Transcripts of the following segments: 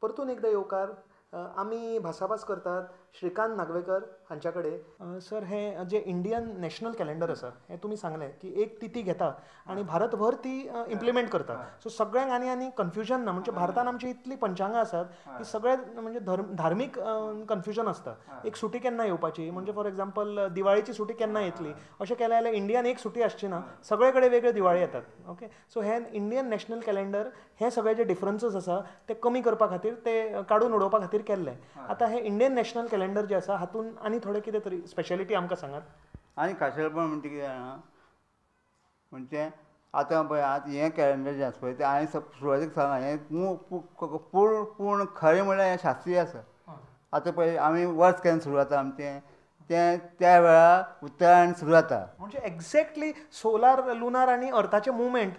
परतून एकदां येवकार. आमी भासाभास करतात श्रीकांत नागवेकर हांच्या कडेन. सर, हें जें इंडियन नॅशनल कॅलेंडर आसा हें तुमी सांगलें की एक तिथी घेता आनी भारतभर ती इम्प्लिमेंट करता. सो सगळ्यांक आनी आनी कन्फ्युजन ना. म्हणजे भारतान आमची इतली पंचांगां आसात की सगळे म्हणजे धार्मीक कन्फ्युजन आसता. एक सुटी केन्ना येवपाची, म्हणजे फॉर एग्जाम्पल दिवाळेची सुटी केन्ना येतली, अशें केलें जाल्यार इंडियान एक सुटी आसची ना, सगळे कडेन वेगळे दिवाळी येतात. ओके, सो हें इंडियन नॅशनल कॅलेंडर हे सगळे जे डिफरन्सीस आसा ते कमी करपा खातीर, ते काडून उडोवपा खातीर केल्लें. आतां हें इंडियन नॅशनल कॅलेंडर जें आसा हातूंत आनी थोडें कितें तरी स्पेशलिटी आमकां सांगात. आनी खाशेलपण म्हणटा कितें जाणा, म्हणजे आतां पळय आतां हें कॅलेंडर जें आसा पळय तें हांवें सुरवातीक सांगलां, हें पूर्ण पूर्ण खरें म्हणल्यार हें शास्त्रीय आसा. आतां पळय आमी वर्स केन्ना सुरू जाता आमचें तें त्या वेळार उत्तरायण सुरू जाता. म्हणजे एक्झॅक्टली सोलार, लुनार आनी अर्थाचें मुवमेंट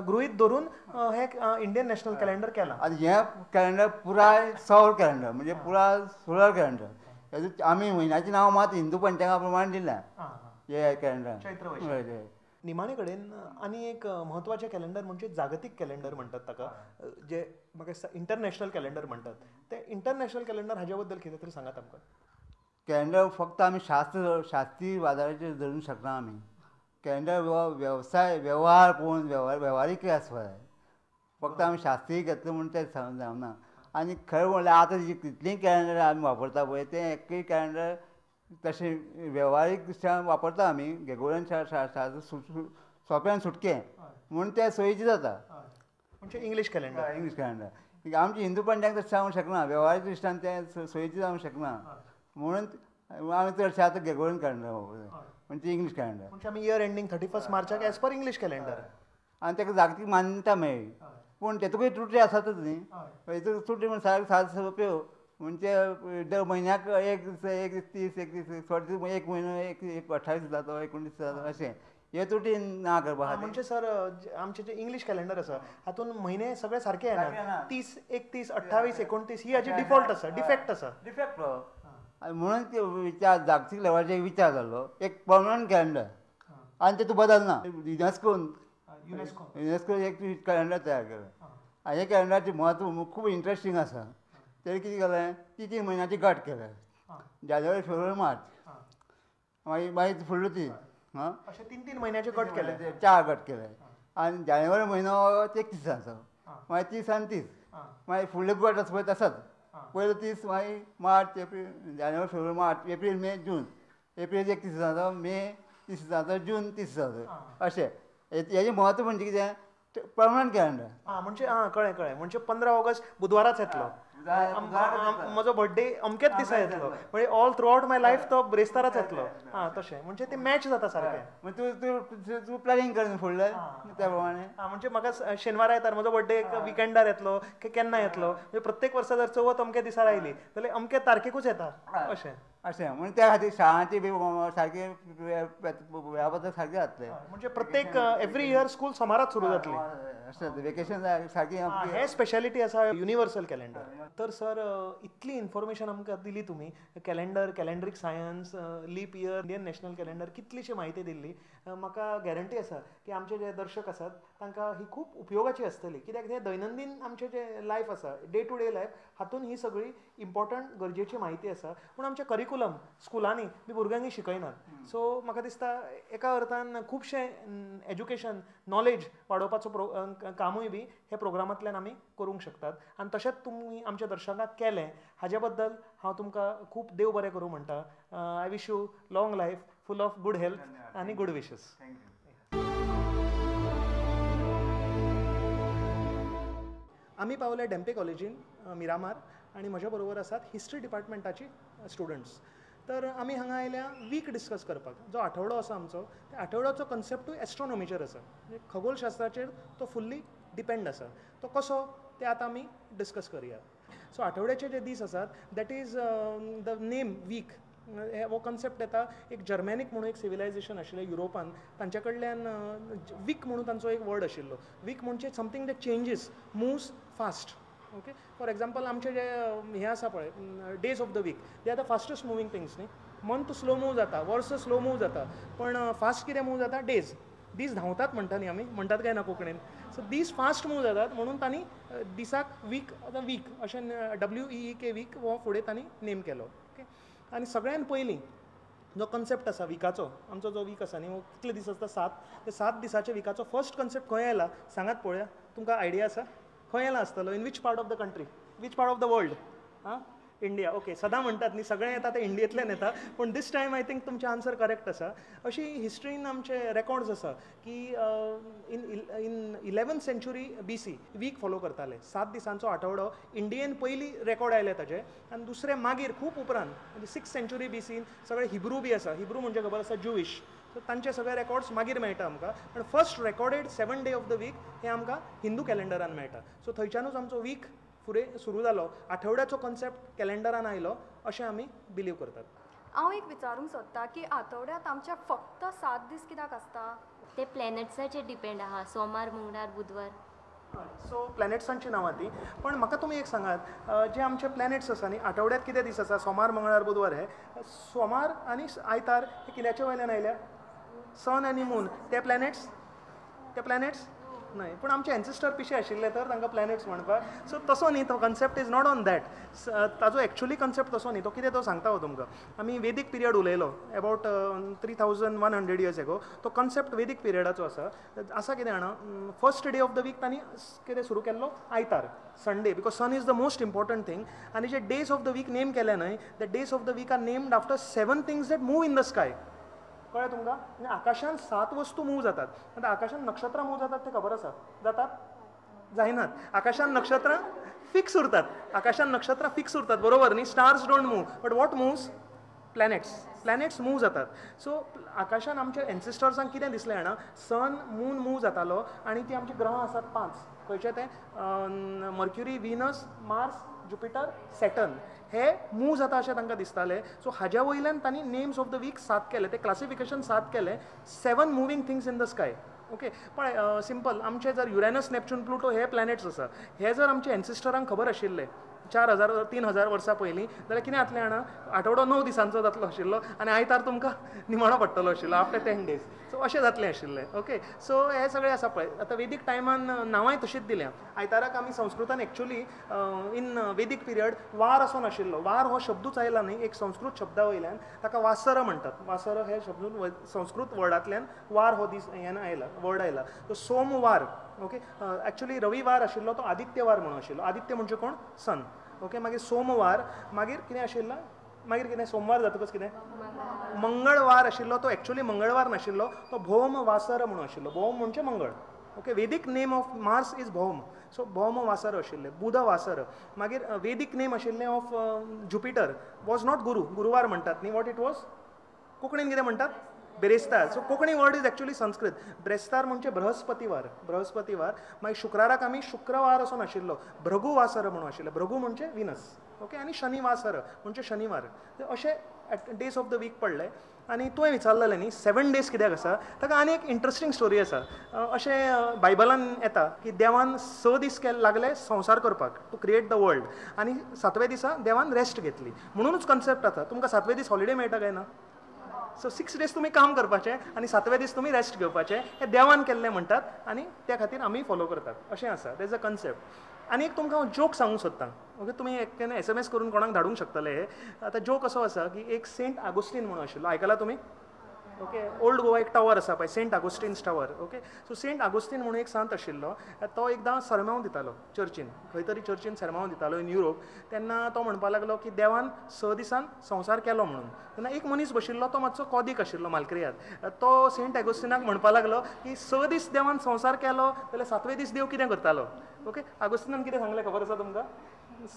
गृहीत धरून हें इंडियन नॅशनल कॅलेंडर केलां. आनी हें कॅलेंडर पुराय सौर कॅलेंडर, म्हणजे पुराय सोलर कॅलेंडर. आमी म्हयन्याचें नांव मात हिंदू पंचांगा प्रमाण दिलां हे कॅलेंडर. चैत्र वैशाख. निमाणे कडेन आनी एक म्हत्वाचें कॅलेंडर म्हणजे जागतीक कॅलेंडर म्हणटात ताका, जे म्हाका दिसता इंटरनॅशनल कॅलेंडर म्हणटात. तें इंटरनॅशनल कॅलेंडर हाजे बद्दल कितें तरी सांगात आमकां. कॅलेंडर फक्त आमी शास्त्रीय आदाराचेर धरूंक शकना. आमी कॅलेंडर वेवसाय वेव्हार पळोवन वेव्हारीक आसपा जाय. फक्त आमी शास्त्रीय घेतलें म्हूण तें जावना. आनी खरें म्हणल्यार आतां जितलीं कॅलेंडर आमी वापरता पळय तें एकूय कॅलेंडर तशें वेव्हारीक दृश्ट्यान वापरता आमी. ग्रेगोरियन सोंपें सुटकें म्हूण तें सोयीचें जाता. म्हणजे इंग्लीश कॅलेंडर. इंग्लीश कॅलेंडर आमचे हिंदू पंचांग तशें जावंक शकना, वेव्हारीक दृश्ट्यान तें सोयीचें जावंक शकना. म्हणून आमी चडशें आतां ग्रेगोरियन कॅलेंडर वापरता, म्हणजे इंग्लीश कॅलेंडर. म्हणजे आमी इयर एंडींग 31 मार्चाक एज पर इंग्लीश कॅलेंडर. आनी ताका जागतीक मान्यता मेळ्ळी. पूण तेतूंकय त्रुटी आसातच न्ही. हेतून त्रुटी म्हण सारक्यो साद सोंप्यो म्हणजे दर म्हयन्याक एक एक 30 31 थोडे दीस एक म्हयनो एक 28 जाता, 19 जाता, अशें हे त्रुटी ना करपा खातीर. म्हणजे सर आमचें जें इंग्लीश कॅलेंडर आसा हातूंत म्हयने सगळे सारके येना. 30, 31, 28, 29 ही हाजी डिफॉल्ट आसा, डिफेक्ट आसा. डिफेक्ट म्हणून ते विचार जागतीक लेवलाचेर विचार जालो एक परमनंट कॅलेंडर आनी तेतूंत बदलना. युनेस्को एक कॅलेंडर तयार केलें. आनी हे कॅलेंडराचें म्हत्व खूब इंट्रस्टींग आसा. तेणें कितें केलें, 3 म्हयन्याचे गट केले, जानेवारी, फेब्रुवारी, मार्च, मागीर मागीर फुडलो 3 अशे 3-3 म्हयन्याचे गट केले, 4 गट केले. आनी जानेवारी म्हयनो 31 आसा, मागीर 30 आनी 30, मागीर फुडले गट आसा पळय तसोच पयलो 30, मागीर मार्च, एप्रील, जानेवारी, फेब्रुवारी, मार्च, एप्रील, मे, जून. एप्रील 31 दिसांचो, मे 30 दिसांचो, जून 30 दिसांचो, अशें. हेजें म्हत्व म्हणजे कितें, परमनंट कॅलेंडर. आं, म्हणजे आं कळ्ळें कळ्ळें. म्हणजे 15 ऑगस्ट बुधवाराच येतलो, म्हजो बर्थडे अमकेच दिसा येतलो, म्हणजे all through out my life तो ब्रेस्ताराच येतलो. आं तशें, म्हणजे ते मॅच जाता सारकें. म्हणजे तूं तूं प्लॅनिंग कर फुडलें त्या प्रमाणे. आं, म्हणजे म्हाका शेनवारा येता म्हजो बर्थडे विकेंडार येतलो की केन्ना येतलो, म्हणजे प्रत्येक वर्सा जर चवथ अमके दिसा आयली जाल्यार अमके तारखेकूच येता अशें. अशें म्हणून त्या खातीर शाळांची बी सारकें वेळापत्रक सारकें जातलें. म्हणजे प्रत्येक एवरी इयर स्कूल सोमाराच सुरू जातली, अशें वेकेशन सारकें. हें स्पेशलिटी आसा युनिवर्सल कॅलेंडर. तर सर इतली इन्फॉर्मेशन आमकां दिली तुमी, कॅलेंडर, कॅलेंडरीक science, leap year, Indian national calendar, कितलीशी म्हायती दिल्ली. म्हाका गॅरंटी आसा की आमचे जे दर्शक आसात तांकां ही खूब उपयोगाची आसतली, कित्याक हे दैनंदीन आमचें जें लायफ आसा, डे टू डे लायफ, हातूंत ही सगळी इम्पॉर्टंट गरजेची म्हायती आसा. पूण आमचें करिकुलम स्कुलांनी बी भुरग्यांनी शिकयनात. सो म्हाका दिसता एका अर्थान खुबशें एज्युकेशन, नॉलेज वाडोवपाचो कामूय बी हे प्रोग्रामांतल्यान आमी करूंक शकतात. आनी तशेंच तुमी आमच्या दर्शकांक केलें हाजे बद्दल हांव तुमकां खूब देव बरें करूं म्हणटा. I wish you long life, full of good health आनी गूड विशेस. आमी पावले डेम्पे कॉलेजीन मिरामार आनी म्हज्या बरोबर आसात हिस्ट्री डिपार्टमेंटाची स्टुडंट्स. तर आमी हांगा आयल्या वीक डिस्कस करपाक. जो आठवडो आसा आमचो, त्या आठवड्याचो कन्सेप्टूय एस्ट्रोनॉमीचेर आसा, म्हणजे खगोलशास्त्राचेर तो फुल्ली डिपेंड आसा. तो कसो ते आतां आमी डिस्कस करया. सो आठवड्याचे जे दीस आसात, that is the name week, हो कन्सेप्ट येता एक जर्मॅनीक म्हणून एक सिविलायझेशन आशिल्लें युरोपान, तांच्या कडल्यान वीक म्हणून तांचो एक वर्ड आशिल्लो. वीक म्हणजे something that changes, moves fast. Okay, for example आमचे जे हें आसा पळय, days of the week, they are the fastest moving things न्ही. मंथ स्लो मूव जाता, वर्स स्लो मूव जाता, पण फास्ट कितें मूव जाता, डेज. दीस धांवतात म्हणटा न्ही आमी, म्हणटात काय ना कोंकणीन. सो दीस फास्ट मूव जातात म्हणून तांणी दिसाक वीक, आतां वीक अशें WEEK week हो फुडें तांणी नेम केलो. ओके, आनी सगळ्यान पयलीं जो कन्सेप्ट आसा विकाचो, आमचो जो वीक आसा न्ही, हो कितले दीस आसता, 7, ते 7 दिसाच्या विकाचो फर्स्ट कन्सेप्ट खंय आयला सांगात पळोवया, तुमकां आयडिया आसा खंय आयला आसतलो? In which part of the country, which part of the world? आं, इंडिया. ओके, सदां म्हणटात न्ही सगळें येता तें इंडियेंतल्यान येता, पूण दीस टायम I think तुमचें आन्सर करेक्ट आसा. अशी हिस्ट्रीन आमचे रेकॉर्ड्स आसा की in 11th century BC week follow करताले. 7 दिसांचो आठवडो इंडियेन पयली रेकॉर्ड आयले ताजे, आनी दुसरें मागीर खूब उपरांत म्हणजे 6th century BCन सगळे हिब्रू बी आसा, हिब्रू म्हणजे खबर आसा ज्युइश, सो तांचे सगळे रेकॉर्ड्स मागीर मेळटा आमकां. पण first recorded 7 day of the week हें आमकां हिंदू कॅलेंडरान मेळटा. सो थंयच्यानूच आमचो वीक फुडें सुरू जालो, आठवड्याचो कॉन्सेप्ट कॅलेंडरान आयलो अशें आमी बिलीव करतात. हांव एक विचारूंक सोदता की आठवड्यांत आमच्या फक्त 7 दीस कित्याक आसता? ते प्लॅनेट्साचेर डिपेंड आहा, सोमार, मंगळार, बुधवार. सो प्लॅनेट्सांची नांवां ती. पण म्हाका तुमी एक सांगात, जे आमचे प्लॅनेट्स आसा न्ही, आठवड्यांत कितें दीस आसा, सोमार, मंगळार, बुधवार, हे सोमार आनी आयतार हे कित्याचे वयल्यान आयल्या? सन आनी मून. ते प्लॅनेट्स, ते प्लॅनेट्स न्हय, पूण आमचे एन्सिस्टर पिशे आशिल्ले तर तांकां प्लॅनेट्स म्हणपाक. सो तसो न्ही तो concept is not on that, ताजो एक्चुअली कन्सेप्ट तसो न्ही. तो कितें तो सांगता हांव तुमकां. आमी वेदीक पिरियड उलयलो अबावट 3100 इयर्स एगो. तो कन्सेप्ट वेदीक पिरियडाचो आसा. आसा कितें जाणा, first day of the week तांणी कितें सुरू केल्लो, आयतार, Sunday, because sun is the most important thing. आनी जे days of the week name केले न्हय, the days of the week are named after 7 things that move in the sky. कळ्ळें तुमकां? म्हणजे आकाशान 7 वस्तू मूव जातात. आतां आकाशान नक्षत्रां मूव जातात तें खबर आसा, जातात जायनात. आकाशान नक्षत्रां फिक्स उरतात, आकाशान नक्षत्रां फिक्स उरतात, बरोबर न्ही? Stars don't move, but what moves? Planets. Planets move जातात. सो आकाशान आमच्या एन्सिस्टर्सांक कितें दिसलें जाणा, सन मून मूव जातालो आनी ती आमचे ग्रह आसात 5, खंयचे ते? Mercury, Venus, Mars, Jupiter, Saturn, हे मूव जाता अशें तांकां दिसतालें. सो हाज्या वयल्यान तांणी नेम्स ऑफ the week 7 केले, ते क्लासिफिकेशन 7 केलें, 7 moving things in the sky. Okay, पळय सिंपल, आमचे जर युरेनस, नॅपच्यून, प्लुटो हे प्लॅनेट्स आसा, हे जर आमचे एन्सिस्टरांक खबर आशिल्ले 4000 3000 वर्सां पयलीं, जाल्यार कितें जातलें जाणा, आठवडो 9 दिसांचो जातलो आशिल्लो आनी आयतार तुमकां निमाणो पडटलो आशिल्लो आफ्टर 10 डेज. सो अशें जातलें आशिल्लें. ओके, सो हें सगळें आसा पळय. आतां वेदीक टायमान नांवांय तशींच दिल्या. आयताराक आमी संस्कृतान एक्चुअली इन वेदीक पिरियड वार असो नाशिल्लो, वार हो शब्दूच आयला न्ही, एक संस्कृत शब्दा वयल्यान ताका वासर म्हणटात. वासर हे शब्द संस्कृत वर्डांतल्यान वार हो दीस हें आयला, वर्ड आयला. सो सोमवार, ओके, एक्चुअली रविवार आशिल्लो तो आदित्यवार म्हणून आशिल्लो. आदित्य म्हणजे कोण? सन. ओके, मागीर सोमवार, मागीर कितें आशिल्लो, मागीर कितें सोमवार जातकच कितें मंगळवार आशिल्लो, तो एक्चुअली मंगळवार नाशिल्लो, तो भौम वासर म्हणून आशिल्लो. भौम म्हणजे मंगळ. Okay, Vedic name of Mars is Bhauma, so Bhauma Vasara आशिल्लें, बुध वासर. मागीर वेदीक नेम आशिल्लें of Jupiter was not Guru, गुरुवार म्हणटात न्ही, what it was, कोंकणीन कितें म्हणटात? बेरेस्तार. So Konkani word is actually Sanskrit. बेरेस्तार म्हणजे बृहस्पतीवार, बृहस्पतीवार. मागीर शुक्राराक आमी शुक्रवार असो नाशिल्लो, भृगुवासर म्हणून आशिल्लो, भृगु म्हणजे विनस. ओके, आनी शनिवासर म्हणजे शनिवार. अशे डेज ऑफ the week पडले. आनी तुवें विचारलेलें न्ही 7 डेज कित्याक आसा, ताका आनी एक इंट्रस्टींग स्टोरी आसा. अशें बायबलान येता की देवान 6 दीस लागले संवसार करपाक, टू क्रिएट the world, आनी 7व्या दिसा देवान रेस्ट घेतली. म्हणूनच कन्सेप्ट आसा, तुमकां 7वे दीस हॉलिडे मेळटा काय ना? सो 6 डेज तुमी काम करपाचें आनी 7वे दीस तुमी रेस्ट घेवपाचें, हें देवान केल्लें म्हणटात आनी त्या खातीर आमी फॉलो करतात, अशें आसा. There is a concept. आनी एक तुमकां हांव जोक सांगूंक सोदतां. ओके, तुमी एक SMS करून कोणाक धाडूंक शकतले हे. आतां जोक असो आसा की एक सेंट आगोस्टीन म्हणून आशिल्लो, आयकला तुमी? ओके, ओल्ड गोवा एक टावर आसा पळय, Saint Augustine's tower. Okay, so Saint Augustine म्हणून एक सांत आशिल्लो, तो एकदां सरमांव दितालो चर्चीन, खंय तरी चर्चीन सरमांव दितालो इन युरोप. तेन्ना तो म्हणपाक लागलो की देवान 6 दिसान संवसार केलो म्हणून. तेन्ना एक मनीस बशिल्लो, तो मातसो कॉदीक आशिल्लो, मालक्रियाद, तो सेंट आगोस्टिनाक म्हणपाक लागलो की 6 दीस देवान संवसार केलो जाल्यार 7वे दीस देव कितें करतालो? ओके, आगोस्टिनान कितें सांगलें खबर आसा तुमकां?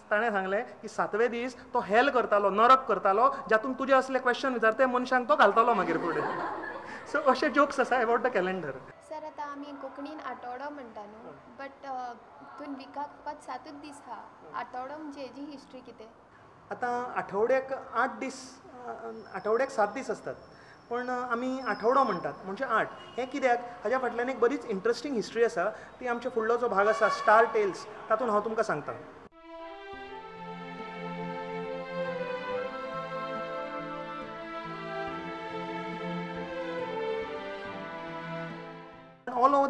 ताणें सांगलें की 7वे दीस तो हेल करतालो, नरक करतालो, जातून तुजे असले क्वेश्चन विचारते मनशांक तो घालतालो मागीर फुडें. सो अशे जोक्स आसा अबावट the calendar. Sir, आतां आमी कोंकणीन आठवडो म्हणटा न्हू, बट तितून विकाक फकत 7 दीस आहा. आठवडो म्हणजे हेजी हिस्ट्री कितें? आतां आठवड्याक 8 दीस, आठवड्याक 7 दीस आसतात, पण आमी आठवडो म्हणटात म्हणजे 8. हें कित्याक, हाज्या फाटल्यान एक बरीच इंट्रस्टींग हिस्ट्री आसा, ती आमचे फुडलो जो भाग आसा स्टार टेल्स तातूंत हांव तुमकां सांगता.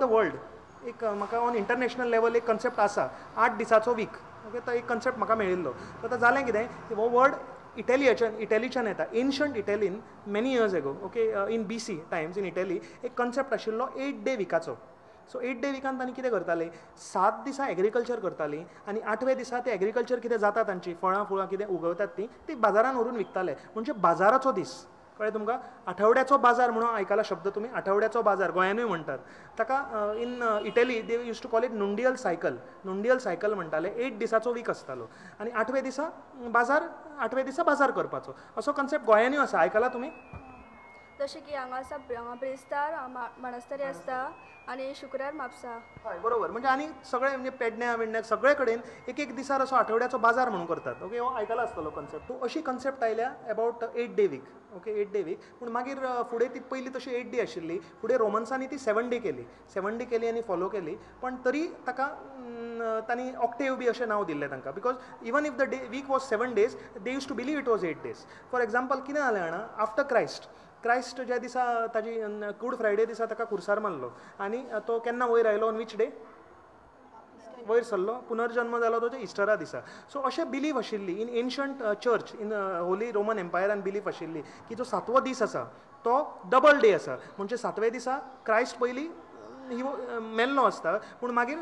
the world एक म्हाका ऑन इंटरनॅशनल लेवल एक कन्सेप्ट आसा 8 दिसाचो वीक. ओके, तो एक कन्सेप्ट म्हाका मेळिल्लो. सो आतां जालें कितें, हो वर्ड इटलीच्यान येता. एन्शंट इटलीन many years ago, okay, in BC times in Italy एक कन्सेप्ट आशिल्लो 8 डे विकाचो. सो 8 डे विकान तांणी कितें करताले, 7 दिसा एग्रीकल्चर करताली आनी 8व्या दिसा ते एग्रीकल्चर कितें जाता तांची फळां फुळां कितें उगवतात ती बाजारान व्हरून विकताले. म्हणजे बाजाराचो दीस. कळ्ळें तुमकां? आठवड्याचो बाजार म्हणून आयकला शब्द तुमी, आठवड्याचो बाजार गोंयानूय म्हणटात ताका. In Italy they use to call it nundinal cycle. Nundinal cycle म्हणटाले. 8 दिसाचो वीक आसतालो आनी 8व्या दिसा बाजार, 8व्या दिसा बाजार करपाचो असो कन्सेप्ट गोंयानूय आसा. आयकला तुमी? जशें की हांगा आसा ब्रेस्तार बाणस्तारी आसता आनी शुक्रार म्हापसा. हय बरोबर. म्हणजे आनी सगळे म्हणजे पेडण्या बिडण्या सगळे कडेन एक एक दिसार असो आठवड्याचो बाजार म्हणून करतात. ओके, हो आयकला आसतलो कन्सेप्ट. अशी कन्सेप्ट आयल्या about 8 day week. Okay, 8 day week. पूण मागीर फुडें ती पयली तशी 8 डे आशिल्ली, फुडें रोमन्सांनी ती 7 डे केली. 7 डे केली आनी फॉलो केली. पण तरी ताका तांणी ऑक्टेव बी अशें नांव दिल्लें तांकां, because even if the day week was 7 days they use to believe it was 8 days. For example कितें जालें जाणा, आफ्टर क्रायस्ट, क्रायस्ट ज्या दिसा ताजी गुड फ्रायडे दिसा ताका खुर्सार मारलो आनी तो केन्ना वयर आयलो, ऑन which day वयर सरलो, पुनर्जन्म जालो तो इस्टरा दिसा. सो अशें बिलीव आशिल्ली in ancient church, in holy Roman एम्पायरान बिलीफ आशिल्ली की जो 7वो दीस आसा तो डबल डे आसा. म्हणजे 7व्या दिसा क्रायस्ट पयली ही मेल्लो आसता, पूण मागीर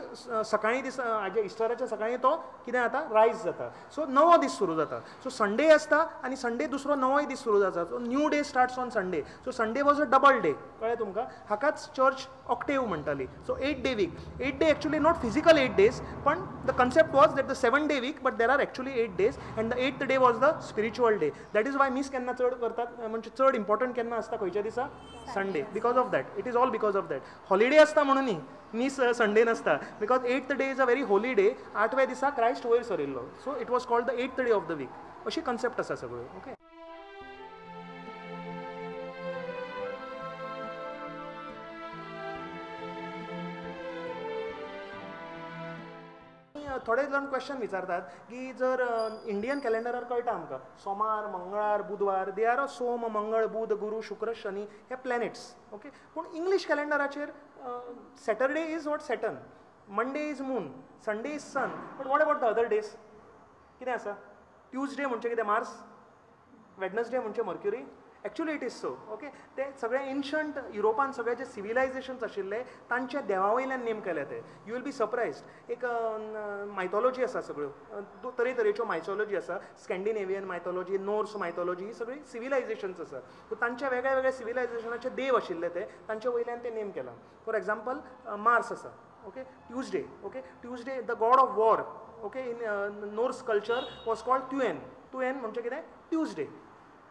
सकाळीं दिसा हाजे इस्टराच्या सकाळीं तो कितें जाता, रायज जाता. सो नवो दीस सुरू जाता. सो संडे आसता आनी संडे दुसरो नवोय दीस सुरू जाता. So new day starts on Sunday. So Sunday was a double day. कळ्ळें तुमकां? हाकाच चर्च ऑक्टेव म्हणटाली. So 8 day week. 8 day actually not physical 8 days, पण the concept was that the 7 day week, but there are actually 8 days and the 8th day was the spiritual day. That is why मीस केन्ना चड करतात, म्हणजे चड important केन्ना आसता, खंयच्या दिसा? Sunday. Because of that, it is all because of that. Holiday आसता म्हणून न्ही मीस संडे नासता, because 8th day is a very holy day. 8व्या दिसा क्रायस्ट वयर सरिल्लो. So it was called the 8th day of the week. अशी concept आसा सगळ्यो. Okay, थोडे जाण क्वेश्चन विचारतात की जर इंडियन कॅलेंडरार कळटा आमकां सोमार, मंगळार, बुधवार, they are सोम, मंगळ, बुध, गुरू, शुक्र, शनी हे प्लॅनेट्स. ओके, पूण English कॅलेंडराचेर Saturday is what Saturn, Monday is moon, Sunday is sun, but what about the other days? कितें आसा? ट्युजडे म्हणजे कितें मार्स, वेडनसडे म्हणजे Mercury. Actually it is so. Okay, ते सगळे एन्शंट युरोपान सगळे जे सिविलायझेशन्स आशिल्ले तांच्या देवा वयल्यान नेम केले ते. You will be surprised. एक मायथोलॉजी आसा, सगळ्यो तरेतरेच्यो मायथोलॉजी आसा, स्कॅन्डिनेवियन मायथोलॉजी, नोर्स मायथोलॉजी, ही सगळी सिविलायझेशन्स आसा. सो तांच्या वेगळ्या वेगळ्या सिविलायझेशनाचे देव आशिल्ले ते तांच्या वयल्यान ते नेम केला. फॉर एग्जाम्पल मार्स आसा. Okay, Tuesday. Okay, Tuesday the god of war, okay, in Norse culture was called Tuen. Tuen म्हणजे कितें? ट्युजडे.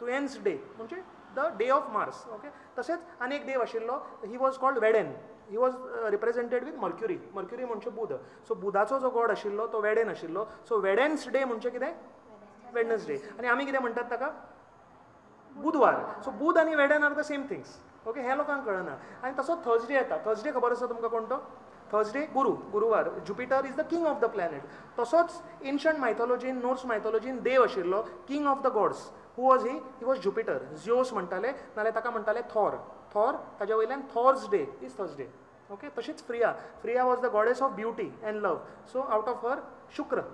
तुएन्स डे म्हणजे the day of Mars. Okay, तशेंच आनी एक देव आशिल्लो, he was called Woden. He was represented with Mercury. Mercury म्हणजे बुध. So बुधाचो जो गॉड आशिल्लो तो वेडेन आशिल्लो. सो वेडेन्स डे म्हणजे कितें? वेडनसडे. आनी आमी कितें म्हणटात ताका? बुधवार. सो बुध आनी Woden are the same things. Okay, हें लोकांक कळना. आनी तसो थर्सडे येता. थर्सडे खबर आसा तुमकां कोण तो? थर्सडे गुरू, गुरुवार. Jupiter is the king of the planet. तसोच एन्शंट मायथोलॉजीन, नोर्स मायथोलॉजीन देव आशिल्लो king of the gods. Who was he? He was Jupiter. Zeus म्हणटाले, नाल्यार ताका म्हणटाले थॉर. थॉर, ताज्या वयल्यान Thor's day is Thursday. Okay, तशीच Freya. Freya was the goddess of beauty and love. So out of her Shukra,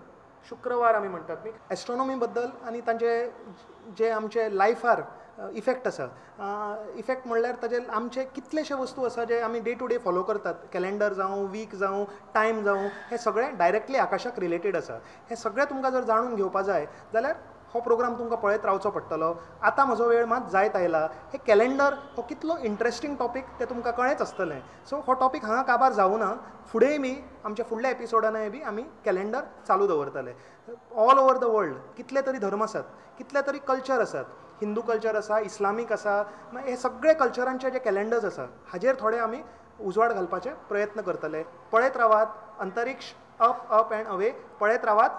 शुक्रवार आमी म्हणटात न्ही. एस्ट्रॉनॉमी बद्दल आनी तांचे जे आमचे लायफार इफेक्ट आसा, इफेक्ट म्हणल्यार ताजे आमचे कितलेशे वस्तू आसा जे आमी डे टू डे फॉलो करतात. कॅलेंडर जावं, वीक जावं, टायम जावं, हें सगळें डायरेक्टली आकाशाक रिलेटेड आसा. हें सगळें तुमकां जर जाणून घेवपा जाय जाल्यार हो प्रोग्राम तुमकां पळयत रावचो पडटलो. आतां म्हजो वेळ मात जायत आयला. हे कॅलेंडर हो कितलो इंट्रस्टींग टॉपीक तें तुमकां कळ्ळेंच आसतलें. सो हो टॉपीक हांगा काबार जावना. फुडेंय बी आमच्या फुडल्या एपिसोडानय बी आमी कॅलेंडर चालू दवरतले. ऑल ओवर the world कितले तरी धर्म आसात, कितले तरी कल्चर आसात. हिंदू कल्चर आसा, इस्लामीक आसा, हे सगळे कल्चरांचे जे कॅलेंडर्स आसा हाजेर थोडे आमी उजवाड घालपाचे प्रयत्न करतले. पळयत रावात अंतरिक्ष अप अप अँड अवे. पळयत रावात.